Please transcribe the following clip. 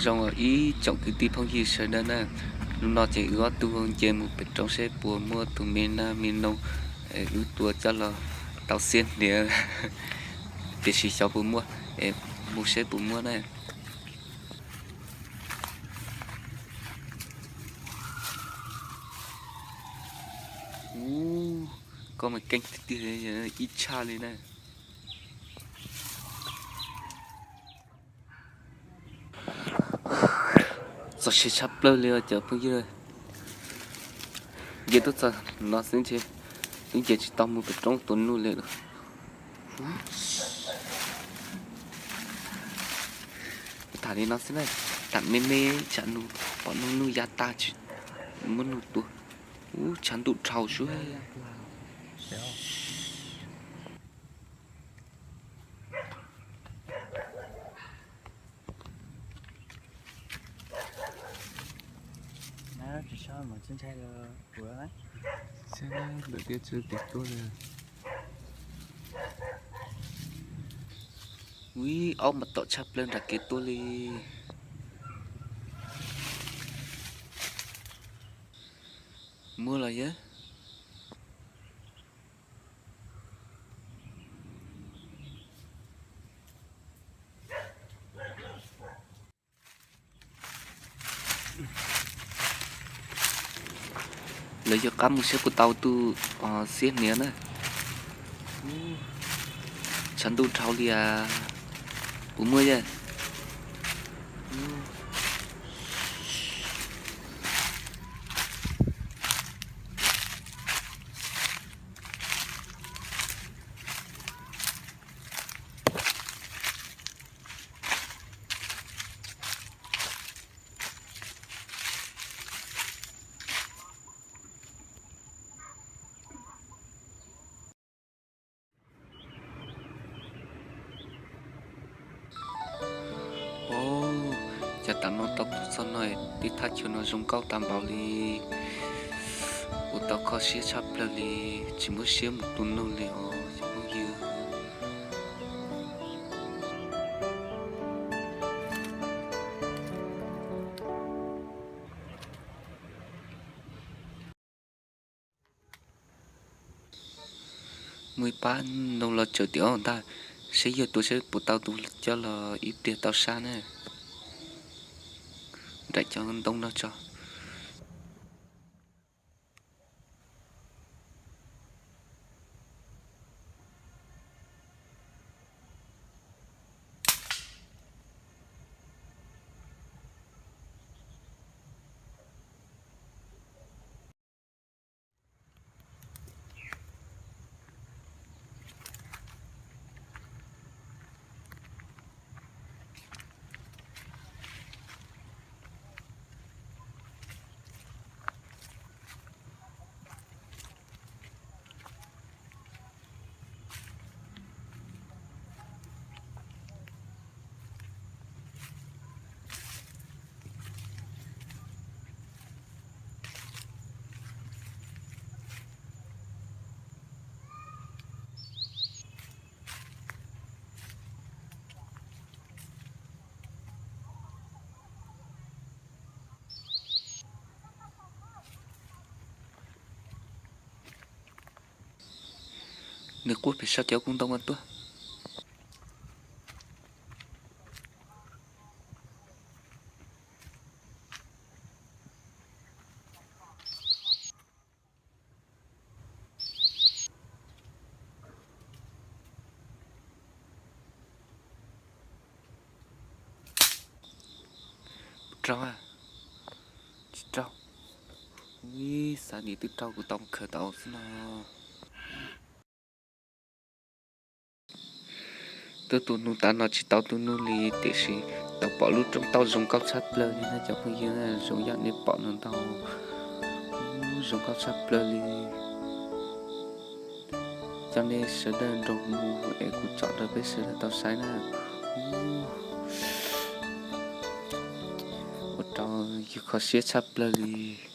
Zoo ib tsoom kwv tij phooj ywg sawv daws na, hnub no ces wb ob tug nce mus pem roob seb puas muaj tus me nab me noog es wb tua coj los tau xiab hniav, tiam sis xyov puas muaj, es mus seb puas muaj na. Ub, koj mas keej tiag tiag, ib tshaj li na. Txaus sia tshaj plaws li os cov phooj ywg. Nce tuaj txog no xwb ntshe twb nce tsis tau mus pem roob tua nub li lawm. Tham li no xwb na, tham me me tsam nug pom nug nug ya tag tsis muab nug tua. Ub, tshav ntuj dhau sub. Ub, aub mas tom tshaj plaws nram kev tuaj li. Muaj los yog? Lawv yuav qab mus saib puas tau tus xiab hniav na. Tshav ntuj dhau li as. Puas muaj yog? Ov, cas tam no tau tuaj txog no, tej thaj chaw no zoo nkauj tag npaum li. Ua tau kho siab tshaj plaws li, tsis muab siab mus tua noog li os cov phooj ywg. Muaj ib pab noog los tsaws tim ob ntag, saib yawg tua saib puas tau tus coj los ib pliag tau sab na. Nraim cov ntoo no tso. Nws quaj pem saum cov kub ntoo mas tuaj. Rau, tsis rau. Ib xav nim twb rau kuv tau khaws tau xwb no. Twb tua nub tas no tsis tau tus nub li tiam sis tau pom lub roob tauj zoo nkauj tshaj plaws li na cov phooj ywg, zoo yam nej pom no ntag. Zoo nkauj tshaj plaws li. Coj nej sawv daws nrog mus es kuv tsom rau peb sawv daws tau saib na. Ua rau yus kho siab tshaj plaws li.